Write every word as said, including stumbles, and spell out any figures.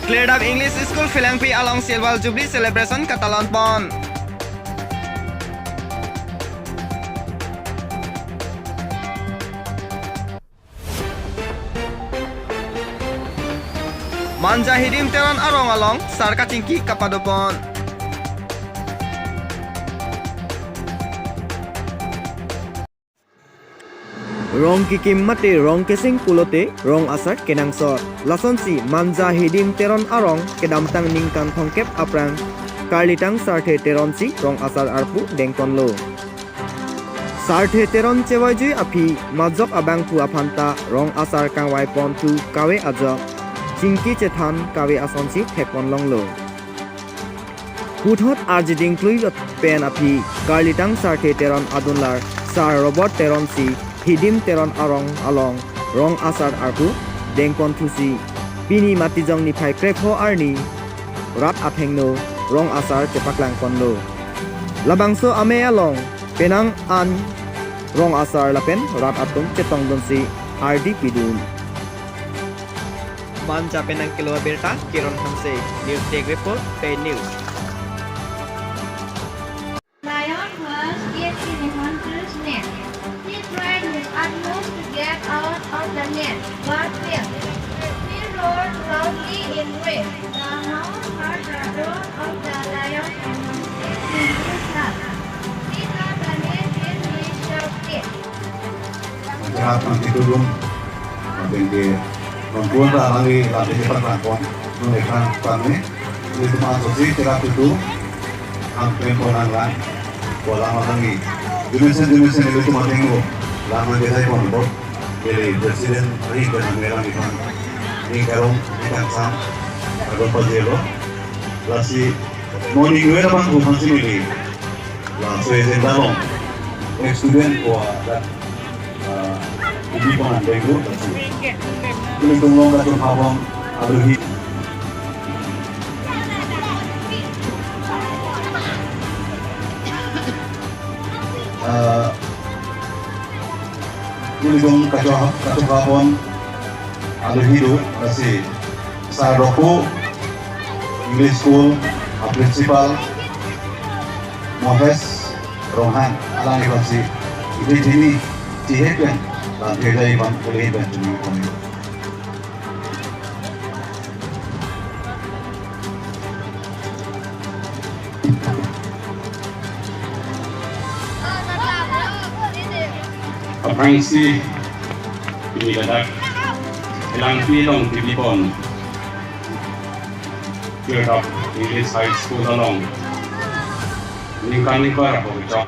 Klirdap English School Phelangpi along Silver Jubilee Celebration katalon pon. Manja Hidim Teron arong along sar kachingki kapado pon. Rong kekim mate rong keseng pulote rong asar kenangsot. Lasonsi Manja Hidim Teron arong kedamtang ningkan thomkep aphrang Karlitang Sarthe Teron si rong asar arpu dengponlo. Sarthe Teron chevaijui aphi majok abangphu aphanta rong asar kangvai ponthu kave ajok chingki chethan kave asonsi thekpon longlo. Puthot arjiding klui pen aphi Karlitang Sarthe Teron adunlar Sar Robert Teron si Hidim Teron arong along rong asar arpu dengponthusi pini Matijong niphai krepho arni rat athengno rong asar chepaklangponlo. Labangso amei along penang an rong asar lapen rat atum chetongdunsi ardi pidun. Manja pen nangkelo abirta Kiron Hanse, News Desk Report, Pei News. Lion was kept in a hunter's net. He tried his utmost to get out of the net, but failed. He roared loudly in rage. The hound heard the roar of the lion and was in his lap. He caught the net in his sharp teeth. Kerap nangkitulung, lapen ke non tuan ta alangli lapen ke patrang pon, non ekran pan ne, ilitum aso si kerap itu, ang pen pon ang lang, bola malang ni, dimension dimension ilitum athengno, lang nang desai pon bo, jadi presiden ri pen ang melang ipan, ni karong, ni kangsam, karong pajelo, lasi, morning wear abang ko fancy ni, laso agenda along, ex student ko, ah, Ibi pon an denggo, ilitum along kachongkak pon aluhi. Eh, ilitum kachong, kachongkak pon aluhi do, lasi Sar Roko English School a principal Mohesh Ronghang alangli aphansi ili thini chihek pen lamthe jai bang kuli pen chini kami. Aphrangsi pini ladak Phelangpi along T V pon Klirdap English High School along ningkan ningkan apo kechok.